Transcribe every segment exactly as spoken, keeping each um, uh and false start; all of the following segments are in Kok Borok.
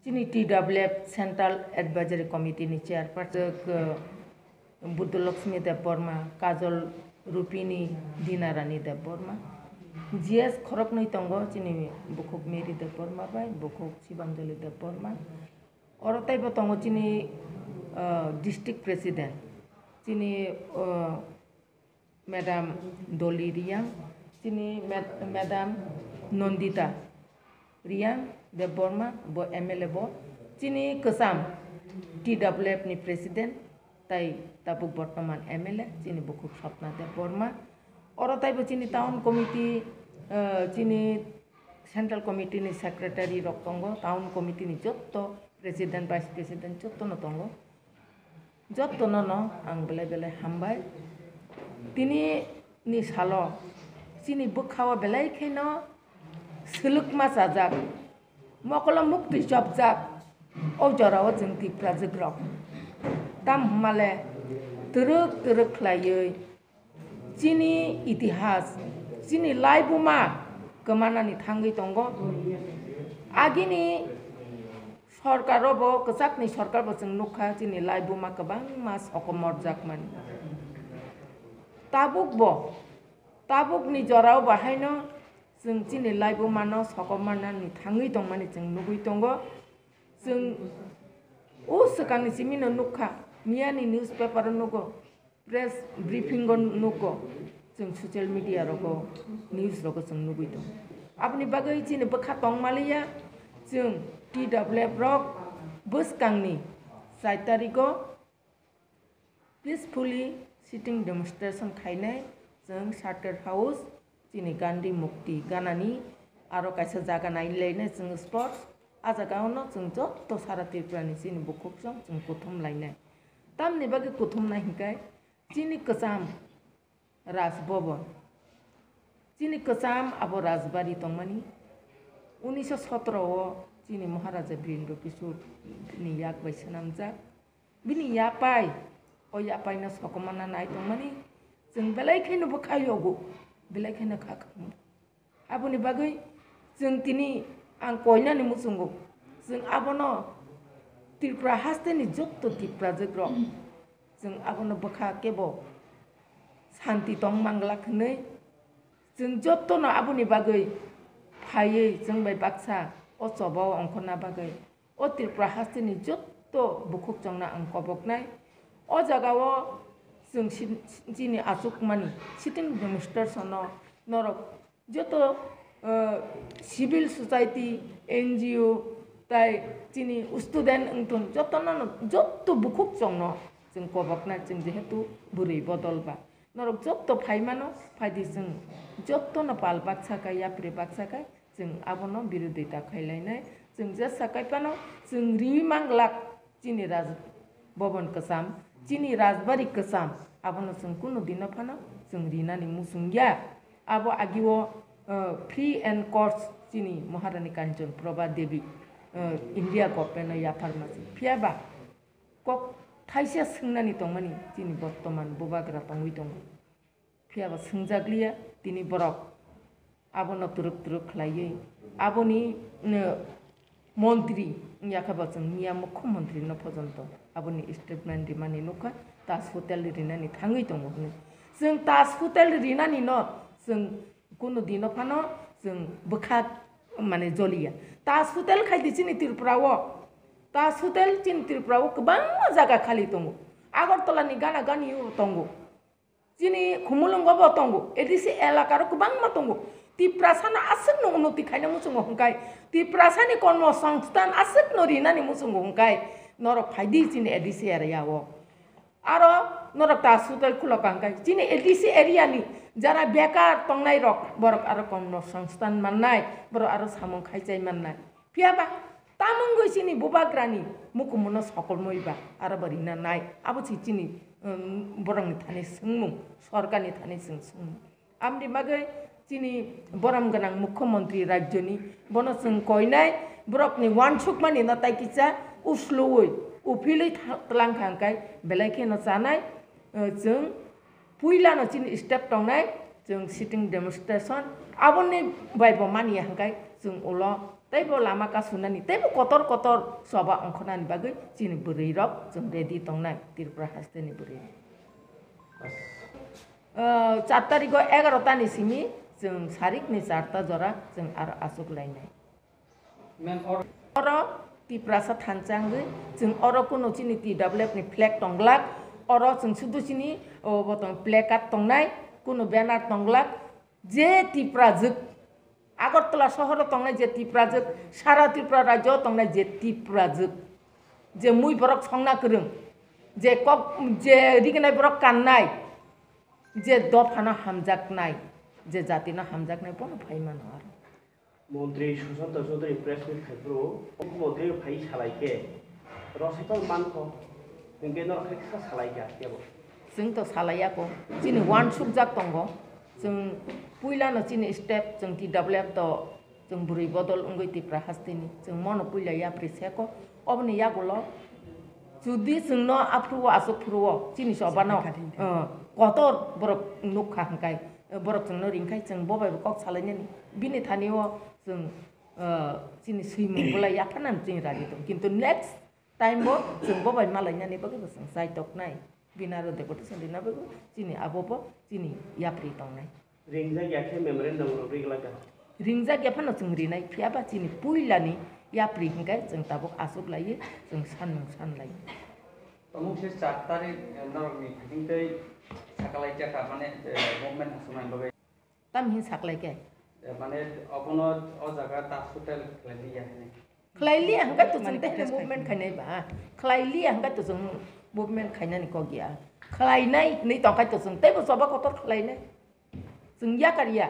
Chini T W F Central Advisory Committee ni chairperson, uh, Buddhalakshmi Debbarma, Kajol Rupini Dinarani Debbarma, G S khoroknwi tongo, chini bukhuk Mary Debbarma bai bukhuk Shibanjali Debbarma. Oro teibo tongo chini, uh, district president, chini, uh, Madam Doli Riyang, chini Mad-, Madam Nandita Riyang Debbarma, bo M L A bo, chini kwcham T W F ni president, tai tabuk bortoman M L A, chini bukhuk Swapna Debbarma. Oro teibo chini town committee, eh, chini central committee ni secretary rok tongo, town committee ni jotto president, vice president jotto no tongo. Jottono no ang belai belai hambai. Tini ni salo chini bwkhao belai kheno swlwkma chajak, mokolo muktwi chopjak, o jorao chwng Tiprajwk rok. Tam hwnmale twrwk twrwk khlaiwi chini itihas, chini laibuma kwmanani thangwi tongo. Agini sorkar o bo, kwchakni sorkar bo chwng nukha, chini laibuma kwbangma sokomorjakmani. Tabuk bo, tabukni jorao bo haino chwng chini laibumano sokomornani thangwi tongmani chwng nugwi tongo. Chwng o swkangni simino nukha, miyani newspaper o nugo, press briefing o nugo, chwng social media rogo, news rogo chwng nugwi tongo. Aboni bagwi chini bwkha tongmaliya, chwng T W F rok bwskangni char tarigo peacefully sitting demonstration khainai, chwng Charter House, chini Gandhi Mukti ganani aro kaisa jaga nailainai chwng sports. A jaga ono chwng jotto sara Tripura ni chini bukhuk chwng, chwng kuthum lainai. Tamni bagwi kuthum nai hinkai chini kwcham Raj Bhavan, chini kwcham abo Rajbari tongmani, unisho sotro o chini Maharaja Birendra Kishore ni yak bai swnamjak. Bini yapai, o yapai no sokomorna nai tongmani, chwng belai kheno bwkha yogo, belai kheno kha kha. Aboni bagwi chwng tini ang koinani muchungo, chwng abono Tripura hasteni jotto Tiprajwk rok, chwng abono bwkha kebo santi tong manglak hwnwi, chwng jottono aboni bagwi phaiwi chwng bai baksa o choba o ongkhorna bagwi o Tripura hasteni jotto bukhuk chongno ang koboknai. O jagao chwng si-, chini achukmani sitting demonstration no norok joto, eh, civil society, N G O, tai chini student wngthun, jotono, jotto bukhuk chongno chwng kobokna, chwng jehetu bwrwi bodol ba. Norok jotto phaimano, phaidi chwng jottono pal baksa kai, yapri baksa kai, chwng abono birodita khailainai. Chwng jesa kai phano chwng riwi manglak. Chini Raj Bhavan kwcham, chini Rajbari kwcham, abono chwng kunu dino phano chwng rinani muchung ya. Abo agio, uh, free and course chini Maharani Kanchan Prabha Devi, uh, India government no yapharma se. Phiya ba kok thaisa swngnani tongmani chini bortoman bubagra tongwi tongo. Phiya ba swngjakliya, tini borok abono twrwk twrwk khlaiwi, aboni, mm, montri wngya khe bo chwng miya mukhyamantri no pojonto aboni statement rimani nukha, Taj Hotel rinani thangwi tongo hwnwi. Chwng Taj Hotel rinani no chwng kunu dino phano chwng bwkha mane joliya. Taj Hotel khai di chini Tripura o, Taj Hotel chini Tripura o kwbangma jaga khali tongo, Agartala ni gana gani o tongo. Chini Khumulwngo bo tongo, A D C elaka ro kwbangma tongo. Tiprasa no aswk no unnoti khaina muchungo hwnkhe, Tiprasa ni kormo songsthan aswk no rinani muchungo hwnkhe, norok phaidi chini A D C area o. Aro norok ta sutai khulo kangkai. Chini A D C area ni jara bekar tongnai rok, borok aro kormo songsthan mannai, borok aro samung khaichai mannai. Phiya ba, tamungwi chini bubagrani mukumuno sokolmoi ba, aro bo rina nai. Abo si chini, um, borokni thani swngmung, sorkarni thani chwng swngmung. Amni bagwi chini borom gwnang mukhyamantri rajyoni, bono chwng koinai, borokni uansukmani no tai kisa usluwi, uphilwi tha-, twlang kha hwnkhe belai kheno chanai, uh, chwng puilano chini step tongnai, chwng sitting demonstration, aboni bai bo mani ya hwnkhe chwng ulo Teibo lama kasunani, teibo kotor kotor choba ongkhornani bagwi chini bwrwi rok chwng ready tongnai, Tripura hasteni bwrwi rok. Ah, char tarigo egarota ni simi chwng sarikni charta jora chwng aro achuk lainai. Oro Tiprasa thansa wngwi chwng oro kunu chini T W F ni flag tonglak, oro chwng sudu chini o bo tong placard tongnai, kunu banner tonglak, je Tiprajwk Agartala sohoro tongnai je Tiprajwk, sara Tripura rajyo tongnai je Tiprajwk, je mui borok songna kwrwng, je kok, je rignai borok kannai, je dophano hamjaknai, je jatino hamjaknai, bono phai mano aro. Montri Sushanta Chaudhary press meet khai phuru, Mukhyamantri phai salai khe, rosai tong man kho, hinkhe norok khe kisa salai kha kebo. Chwng to salai ya kho, chini uansukjak tongo, chwng puilano chini step, chwng T W F to, chwng bwrwi bodol wngwi Tipra hasteni, chwng mono puila yapri se kho, oboni yagulo, judi chwngno aphuru o aswk phuru o, chini chobano, Chini khatini. Uh, kotor borok nukha hwnkhe, borok chwngno ringkhai chwng bo bai bo kok salainani. Bini thani o chwng, ah, chini swimung bolai yapharnani chwng raji tongo. Kintu next time bo chwng bo bai malainani bagwi bo chwng chai toknai. Bini aro deputation rina bagwi chini abo bo chini yapri tongnai. Ringjak ya khe memorandum rok ri glak kha. Ringjak ya phano chwng rinai, phiya ba chini puilani yapri hwnkhe chwng tabuk achuk laiwi chwng sanmung san lai. Tamo se char tarik, eh, norokni hingtei sakalai jakha, mane, eh, movement hasumani bagwi. Tam hin saklai khe? Eh, mane, obono o jaga ta hotel khlai liya hwnwi. Khlai liya hwnkhe to chwng tei hwnwi movement khainai ba? Khlai liya hwnkhe to chwng movement khainani kok ya. Khlainai hwnwi tongkhai to chwng teibo choba kotor khlainai. Chwng yakar ya.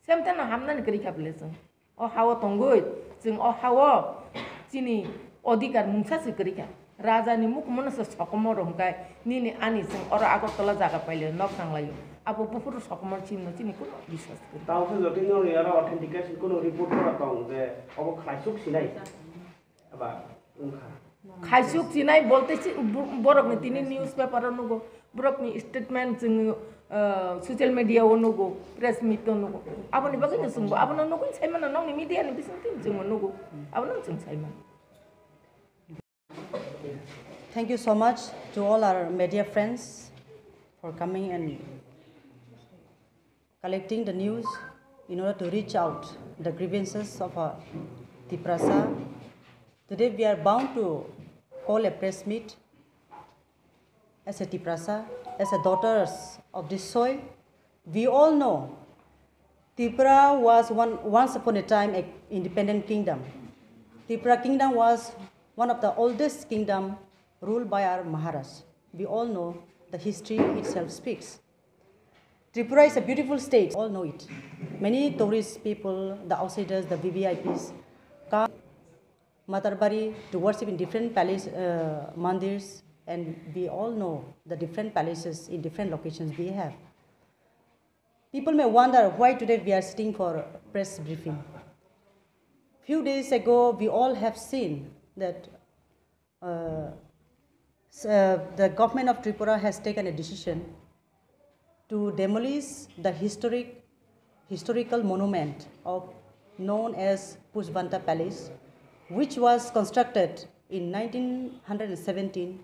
Semteno hamnani kwrwi kha bwle chwng. O ha-o tongwi, chwng o ha-o chini odhikar mungsa se kwrwi kha. Raja ni mukumu no se sokomor rw hwnkhe nini ani chwng oro Agartala jaga pailio nok tanglaio. Abo buphuru sokomor chini no chini kuno biswas kwrwi. Tamo khe jotino ni aro authentication kuno report kora tong je obo khlaisuk sinai. Aba wngkha. Khaisuk chinai bolte si-, bo-, borokni tini newspaper o nugo, borokni statement chwng, ah, social media o nugo, press meet o nugo. Aboni bagwi no chwngbo, abono nugwi saimano nokni media ni bisingtwi chwngbo nugo. Abono chwng saimano. Thank you so much to all our media friends for coming and collecting the news in order to reach out the grievances of our Tiprasa. Today we are bound to call a press meet as a Tiprasa, as a daughters of this soil. We all know Tripura was one, once upon a time a independent kingdom. Tripura kingdom was one of the oldest kingdom ruled by our Maharaj. We all know the history itself speaks. Tripura is a beautiful state, all know it. Many tourist people, the outsiders, the V V I Ps come Matarbari to worship in different palace, uh, mandirs, and we all know the different palaces in different locations we have. People may wonder why today we are sitting for press briefing. Few days ago, we all have seen that uh, s-, uh, the government of Tripura has taken a decision to demolish the historic, historical monument of, known as Pushbanta Palace, which was constructed in nineteen seventeen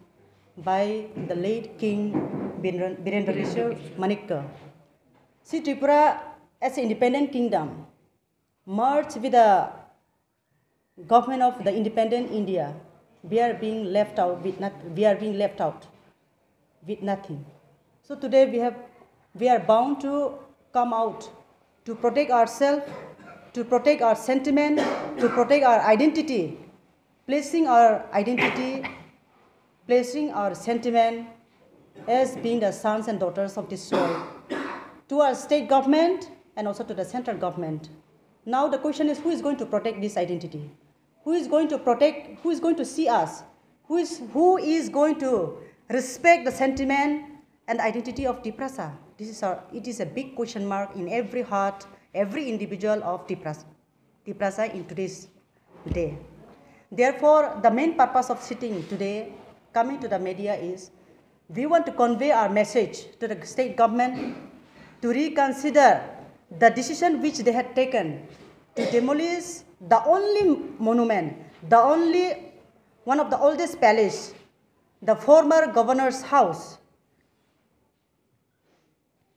by the late King Biren-, Birendra Kishore Manikya. See, Tripura as an independent kingdom merged with the government of the independent India, we are being left out with not, we are being left out with nothing. So today we have, we are bound to come out to protect ourselves, to protect our sentiment, to protect our identity, placing our identity placing our sentiment as being the sons and daughters of this soil to our state government and also to the central government. Now the question is, who is going to protect this identity? Who is going to protect, who is going to see us? Who is, who is going to respect the sentiment and identity of Tiprasa? This is our, it is a big question mark in every heart, every individual of Tiprasa. Tiprasa in today's day. Therefore, the main purpose of sitting today, coming to the media, is we want to convey our message to the state government to reconsider the decision which they had taken to demolish the only monument, the only one of the oldest palace, the former governor's house,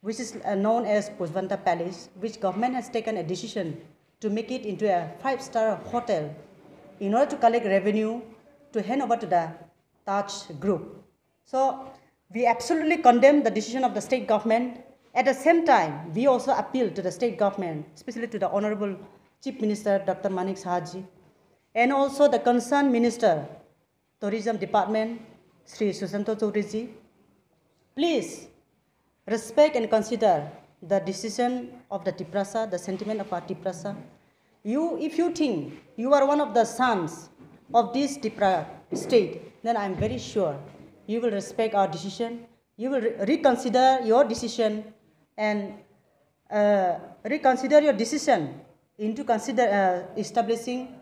which is uh, known as Pushpanta Palace, which government has taken a decision to make it into a five-star hotel in order to collect revenue to hand over to the Taj Group. So we absolutely condemn the decision of the state government. At the same time, we also appeal to the state government, especially to the Honorable Chief Minister Doctor Manik Saha ji, and also the concerned minister, Tourism Department, Shri Sushanta Chowdhury ji, please respect and consider the decision of the Tiprasa, the sentiment of our Tiprasa. You, if you think you are one of the sons of this Tipra state, then I am very sure you will respect our decision. You will re- reconsider your decision and uh, reconsider your decision into consider uh, establishing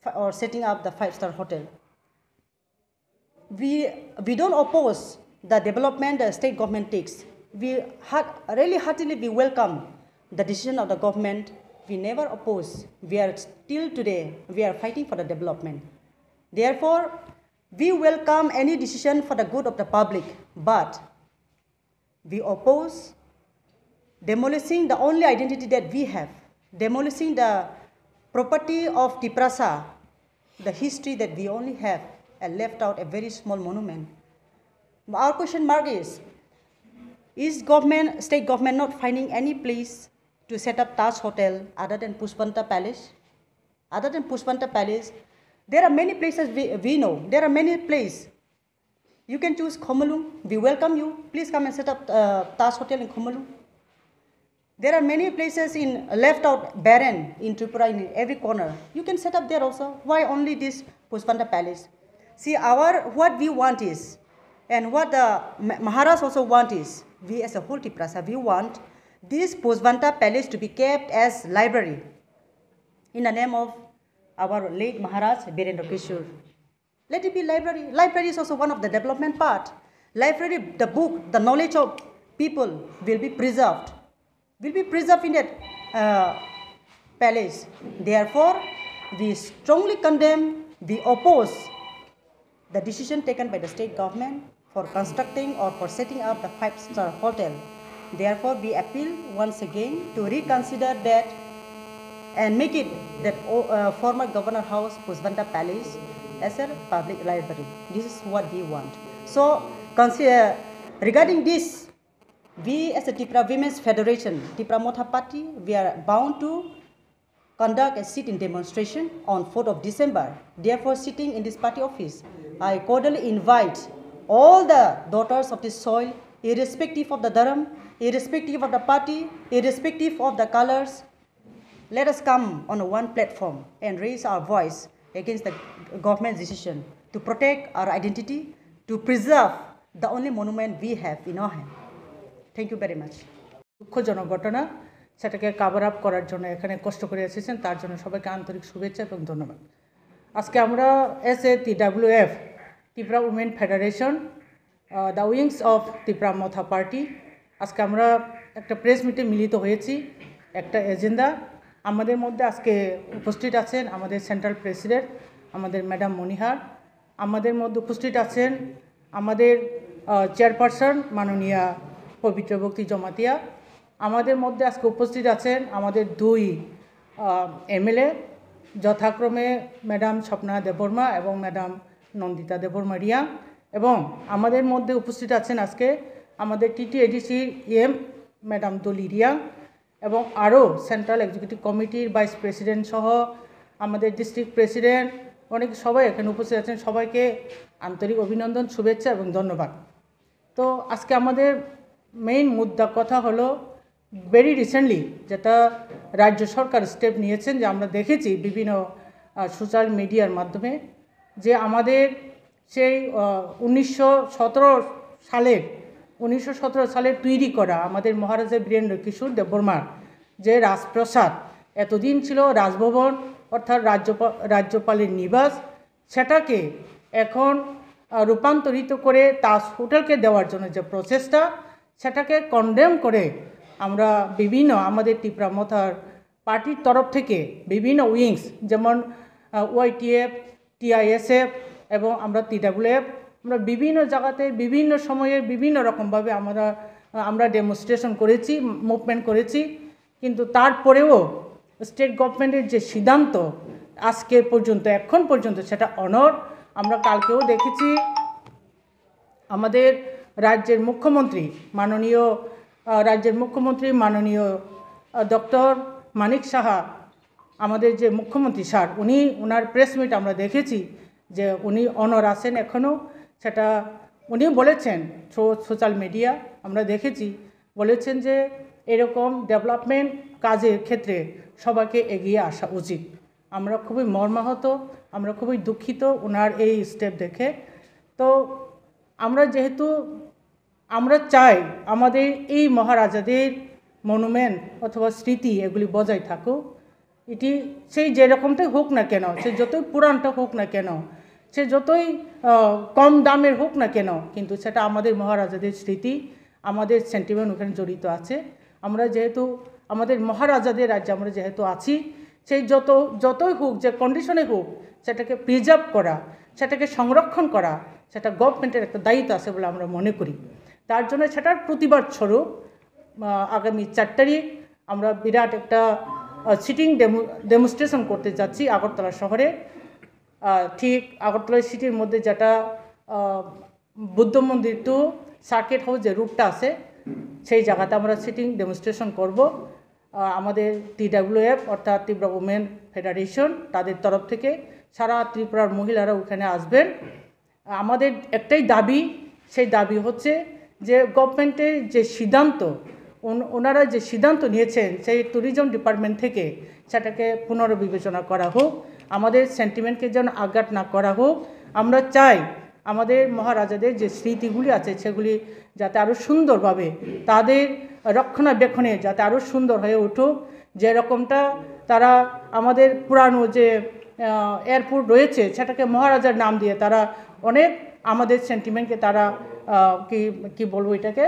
fi- or setting up the five-star hotel. We, we don't oppose the development the state government takes. We heart, really heartily we welcome the decision of the government. We never oppose. We are still today, we are fighting for the development. Therefore, we welcome any decision for the good of the public, but we oppose demolishing the only identity that we have, demolishing the property of Tiprasa, the history that we only have, and left out a very small monument. Our question mark is, is government, state government not finding any place to set up Taj Hotel other than Pushpanta Palace? Other than Pushpanta Palace, there are many places we, we know. There are many places. You can choose Khumulwng. We welcome you. Please come and set up uh, Taj Hotel in Khumulwng. There are many places in left out, barren in Tripura, in every corner. You can set up there also. Why only this Pushpanta Palace? See, our, what we want is, and what the Ma- Maharaj also want is, we as a whole Tiprasa, we want this Pushpanta Palace to be kept as library in the name of our late Maharaj Birendra Kishore. Let it be library. Library is also one of the development part. Library, the book, the knowledge of people will be preserved, will be preserved in that uh, palace. Therefore, we strongly condemn, we oppose the decision taken by the state government for constructing or for setting up the five-star hotel. Therefore, we appeal once again to reconsider that and make it that uh, former Governor House, Pushpanta Palace, as a public library. This is what we want. So, consider, regarding this, we as a Tipra Women's Federation, Tipra Motha Party, we are bound to conduct a sit-in demonstration on fourth of December. Therefore, sitting in this party office, I cordially invite all the daughters of this soil, irrespective of the dharam, irrespective of the party, irrespective of the colors, let us come on one platform and raise our voice against the government's decision to protect our identity, to preserve the only monument we have in our hand. Thank you very much. দুঃখজনক ঘটনা, সেটাকে cover up করার জন্য এখানে কষ্ট করে এসেছেন, তার জন্য সবাইকে আন্তরিক শুভেচ্ছা এবং ধন্যবাদ। আজকে আমরা S A T W F, Tripura women federation, the wings of Tripura মথা পার্টি, আজকে আমরা একটা প্রেস মিটে মিলিত হয়েছি। একটা এজেন্ডা, আমাদের মধ্যে আজকে উপস্থিত আছেন আমাদের সেন্ট্রাল প্রেসিডেন্ট, আমাদের ম্যাডাম মনিহার, আমাদের মধ্যে উপস্থিত আছেন আমাদের চেয়ারপারসন মাননীয়া পবিত্র ভক্তি জমাতিয়া, আমাদের মধ্যে আজকে উপস্থিত আছেন আমাদের দুই এমএলএ, যথাক্রমে ম্যাডাম স্বপ্না দেববর্মা এবং ম্যাডাম নন্দিতা দেববর্মা রিয়াং, এবং আমাদের মধ্যে উপস্থিত আছেন আজকে আমাদের টিটিএডিসির ইএম ম্যাডাম দলি রিয়াং, এবং আরও সেন্ট্রাল এক্সিকিউটিভ কমিটির ভাইস প্রেসিডেন্ট সহ আমাদের ডিস্ট্রিক্ট প্রেসিডেন্ট, অনেক সবাই এখানে উপস্থিত আছেন। সবাইকে আন্তরিক অভিনন্দন, শুভেচ্ছা এবং ধন্যবাদ। তো আজকে আমাদের মেইন মুদ্রা কথা হলো, ভেরি রিসেন্টলি যেটা রাজ্য সরকার স্টেপ নিয়েছেন, যে আমরা দেখেছি বিভিন্ন সোশ্যাল মিডিয়ার মাধ্যমে, যে আমাদের সেই উনিশশো সতেরো সালের উনিশশো সতেরো সালে তৈরি করা আমাদের মহারাজা বীরেন্দ্র কিশোর দেববর্মার যে রাজপ্রাসাদ, এতদিন ছিল রাজভবন, অর্থাৎ রাজ্যপা রাজ্যপালের নিবাস, সেটাকে এখন রূপান্তরিত করে তাজ হোটেলকে দেওয়ার জন্য যে প্রচেষ্টা, সেটাকে কন্ডেম করে আমরা বিভিন্ন আমাদের ত্রিপুরা মথার পার্টির তরফ থেকে বিভিন্ন উইংস, যেমন ওয়াইটিএফ, টিআইএসএফ এবং আমরা টিডাব্লিউএফ, আমরা বিভিন্ন জায়গাতে বিভিন্ন সময়ে বিভিন্ন রকমভাবে আমরা আমরা ডেমনস্ট্রেশন করেছি, মুভমেন্ট করেছি। কিন্তু তারপরেও স্টেট গভর্নমেন্টের যে সিদ্ধান্ত আজকে পর্যন্ত, এখন পর্যন্ত সেটা অনর। আমরা কালকেও দেখেছি আমাদের রাজ্যের মুখ্যমন্ত্রী মাননীয় আহ, রাজ্যের মুখ্যমন্ত্রী মাননীয় ডক্টর মানিক সাহা, আমাদের যে মুখ্যমন্ত্রী স্যার, উনি ওনার প্রেস মিট আমরা দেখেছি যে উনি অনর আছেন এখনও। সেটা উনি বলেছেন থ্রু সোশ্যাল মিডিয়া, আমরা দেখেছি, বলেছেন যে এরকম ডেভেলপমেন্ট কাজের ক্ষেত্রে সবাইকে এগিয়ে আসা উচিত। আমরা খুবই মর্মাহত, আমরা খুবই দুঃখিত ওনার এই স্টেপ দেখে। তো আমরা যেহেতু আমরা চাই আমাদের এই মহারাজাদের মনুমেন্ট অথবা স্মৃতি এগুলি বজায় থাকুক। এটি সেই যেরকমটাই হোক না কেন, সে যতই পুরানটা হোক না কেন, সে যতই আহ, কম দামের হোক না কেন, কিন্তু সেটা আমাদের মহারাজাদের স্মৃতি, আমাদের সেন্টিমেন্ট ওখানে জড়িত আছে। আমরা যেহেতু আমাদের মহারাজাদের রাজ্যে আমরা যেহেতু আছি, সেই যত যতই হোক, যে কন্ডিশনে হোক, সেটাকে প্রিজার্ভ করা, সেটাকে সংরক্ষণ করা, সেটা গভর্নমেন্টের একটা দায়িত্ব আছে বলে আমরা মনে করি। তার জন্য সেটার প্রতিবাদ স্বরূপ আহ, আগামী চার তারিখ আমরা বিরাট একটা সিটিং ডেমনস্ট্রেশন করতে যাচ্ছি আগরতলা শহরে। আহ, ঠিক আগরতলা সিটির মধ্যে যেটা আহ, বুদ্ধ মন্দির টু সার্কিট হাউস যে রুটটা আছে, সেই জায়গাতে আমরা সিটিং ডেমনস্ট্রেশন করব। আহ, আমাদের টিডাব্লিউএফ অর্থাৎ ত্রিপুরা উমেন ফেডারেশন, তাদের তরফ থেকে সারা ত্রিপুরার মহিলারা ওখানে আসবেন। আমাদের একটাই দাবি, সেই দাবি হচ্ছে যে গভর্নমেন্টের যে সিদ্ধান্ত, ওন- ওনারা যে সিদ্ধান্ত নিয়েছেন সেই ট্যুরিজম ডিপার্টমেন্ট থেকে, সেটাকে পুনর্বিবেচনা করা হোক, আমাদের সেন্টিমেন্টকে যেন আঘাত না করা হোক। আমরা চাই আমাদের মহারাজাদের যে স্মৃতিগুলি আছে সেগুলি যাতে আরও সুন্দরভাবে, তাদের রক্ষণাবেক্ষণে যাতে আরও সুন্দর হয়ে উঠুক। যেরকমটা তারা আমাদের পুরানো যে এয়ারপোর্ট রয়েছে, সেটাকে মহারাজার নাম দিয়ে তারা অনেক আমাদের সেন্টিমেন্টকে তারা আহ, কি কি বলবো এটাকে,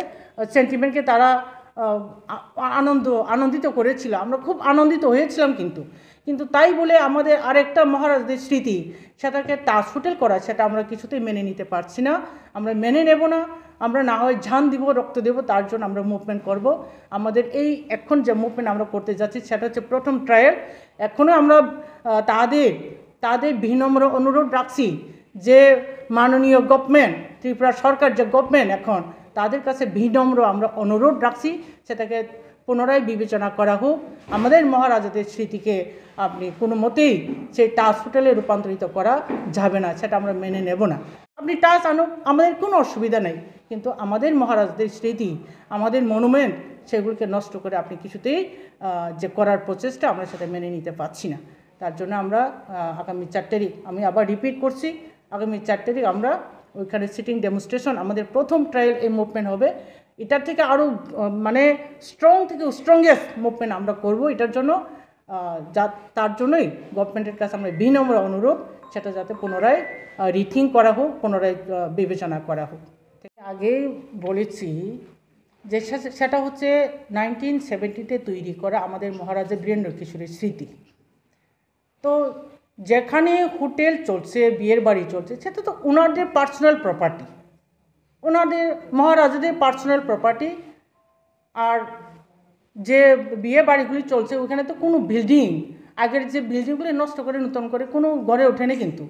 সেন্টিমেন্টকে তারা আহ, আ- আনন্দ আনন্দিত করেছিল। আমরা খুব আনন্দিত হয়েছিলাম, কিন্তু কিন্তু তাই বলে আমাদের আরেকটা মহারাজদের স্মৃতি, সেটাকে তাজ হোটেল করা, সেটা আমরা কিছুতেই মেনে নিতে পারছি না। আমরা মেনে নেব না। আমরা না হয় জান দিব, রক্ত দেব, তার জন্য আমরা মুভমেন্ট করব। আমাদের এই এখন যে মুভমেন্ট আমরা করতে যাচ্ছি, সেটা হচ্ছে প্রথম ট্রায়াল। এখনও আমরা আহ, তাদের তাদের বিনম্র অনুরোধ রাখছি যে মাননীয় গভর্নমেন্ট, ত্রিপুরা সরকার যে গভর্নমেন্ট এখন, তাদের কাছে বিনম্র আমরা অনুরোধ রাখছি, সেটাকে পুনরায় বিবেচনা করা হোক। আমাদের মহারাজাদের স্মৃতিকে আপনি কোনো মতেই সেই তাজ হোটেলে রূপান্তরিত করা যাবে না, সেটা আমরা মেনে নেব না। আপনি তাজ আনুক, আমাদের কোনো অসুবিধা নেই, কিন্তু আমাদের মহারাজাদের স্মৃতি, আমাদের মনুমেন্ট, সেগুলোকে নষ্ট করে আপনি কিছুতেই আহ, যে করার প্রচেষ্টা, আমরা সেটা মেনে নিতে পারছি না। তার জন্য আমরা আহ, আগামী চার তারিখ, আমি আবার রিপিট করছি, আগামী চার তারিখ আমরা ওইখানে সিটিং ডেমনস্ট্রেশন, আমাদের প্রথম ট্রায়াল এই মুভমেন্ট হবে। এটার থেকে আরও মানে স্ট্রং থেকে স্ট্রংগেস্ট মুভমেন্ট আমরা করব। এটার জন্য আহ, যা তার জন্যই গভর্নমেন্টের কাছে আমরা বিনম্র অনুরোধ, সেটা যাতে পুনরায় রিথিঙ্ক করা হোক, পুনরায় আহ, বিবেচনা করা হোক। আগেই বলেছি যে সে- সেটা হচ্ছে নাইনটিন সেভেন্টিতে তৈরি করা আমাদের মহারাজা বীরেন্দ্র কিশোরের স্মৃতি। তো যেখানে হোটেল চলছে, বিয়ের বাড়ি চলছে, সেটা তো ওনাদের পার্সোনাল প্রপার্টি, ওনাদের মহারাজাদের পার্সোনাল প্রপার্টি। আর যে বিয়ে বাড়িগুলি চলছে, ওখানে তো কোনো বিল্ডিং, আগের যে বিল্ডিংগুলি নষ্ট করে নতুন করে কোনো গড়ে ওঠেনি। কিন্তু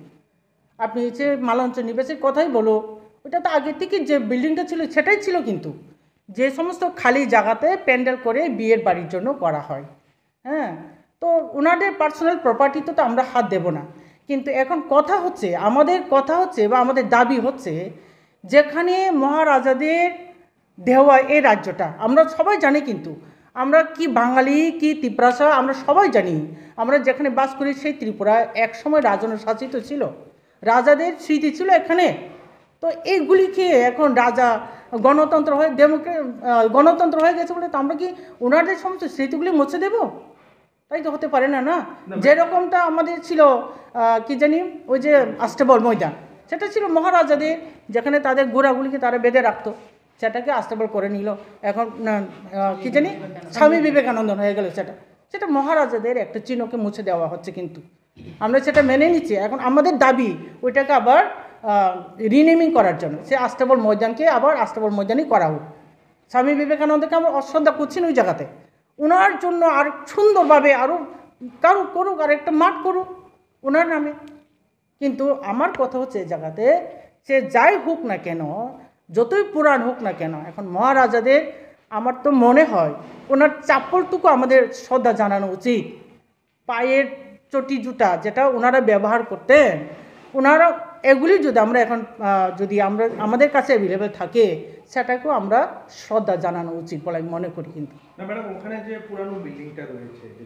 আপনি যে মালঞ্চ নিবাসের কথাই বলো, ওটা তো আগে থেকে যে বিল্ডিংটা ছিল সেটাই ছিল, কিন্তু যে সমস্ত খালি জায়গাতে প্যান্ডেল করে বিয়ের বাড়ির জন্য করা হয়। হ্যাঁ, তো ওনাদের পার্সোনাল প্রপার্টিতে তো আমরা হাত দেব না। কিন্তু এখন কথা হচ্ছে, আমাদের কথা হচ্ছে বা আমাদের দাবি হচ্ছে, যেখানে মহারাজাদের দেওয়া এই রাজ্যটা আমরা সবাই জানি, কিন্তু আমরা কি বাঙালি কি তিপ্রাসা আমরা সবাই জানি। আমরা যেখানে বাস করি সেই ত্রিপুরা একসময় রাজন্য শাসিত ছিল, রাজাদের স্মৃতি ছিল এখানে। তো এইগুলিকে এখন রাজা গণতন্ত্র হয়ে ডেমোক্রে- আহ, গণতন্ত্র হয়ে গেছে বলে তো আমরা কি ওনাদের সমস্ত স্মৃতিগুলি মুছে দেব? তাই তো হতে পারে না, না? না, যেরকমটা আমাদের ছিল আহ, কি জানি, ওই যে আস্তাবল ময়দান, সেটা ছিল মহারাজাদের, যেখানে তাদের ঘোড়াগুলিকে তারা বেঁধে রাখতো, সেটাকে আস্তাবল করে নিল। এখন না, আহ, কি জানি, স্বামী বিবেকানন্দ হয়ে গেল সেটা। সেটা মহারাজাদের একটা চিহ্নকে মুছে দেওয়া হচ্ছে। কিন্তু আমরা সেটা মেনে নিচ্ছি। এখন আমাদের দাবি ওইটাকে আবার রিনেমিং করার জন্য, সে আস্তাবল ময়দানকে আবার আস্তাবল ময়দানই করা হোক। স্বামী বিবেকানন্দকে আমরা অশ্রদ্ধা করছি না ওই জায়গাতে। ওনার জন্য আর সুন্দরভাবে আরও কারো করুক, আর একটা মাঠ করুক ওনার নামে। কিন্তু আমার কথা হচ্ছে এই জায়গাতে, সে যাই হোক না কেন, যতই পুরাণ হোক না কেন, এখন মহারাজাদের আমার তো মনে হয় ওনার চাপ্পলটুকু আমাদের শ্রদ্ধা জানানো উচিত। পায়ের চটি জুতা যেটা ওনারা ব্যবহার করতেন, ওনারা এগুলি যদি আমরা এখন যদি আমরা আমাদের কাছে অ্যাভেলেবেল থাকে, সেটাকেও আমরা শ্রদ্ধা জানানো উচিত বলে আমি মনে করি। কিন্তু না ম্যাডাম, ওখানে যে পুরানো বিল্ডিংটা রয়েছে, যেটা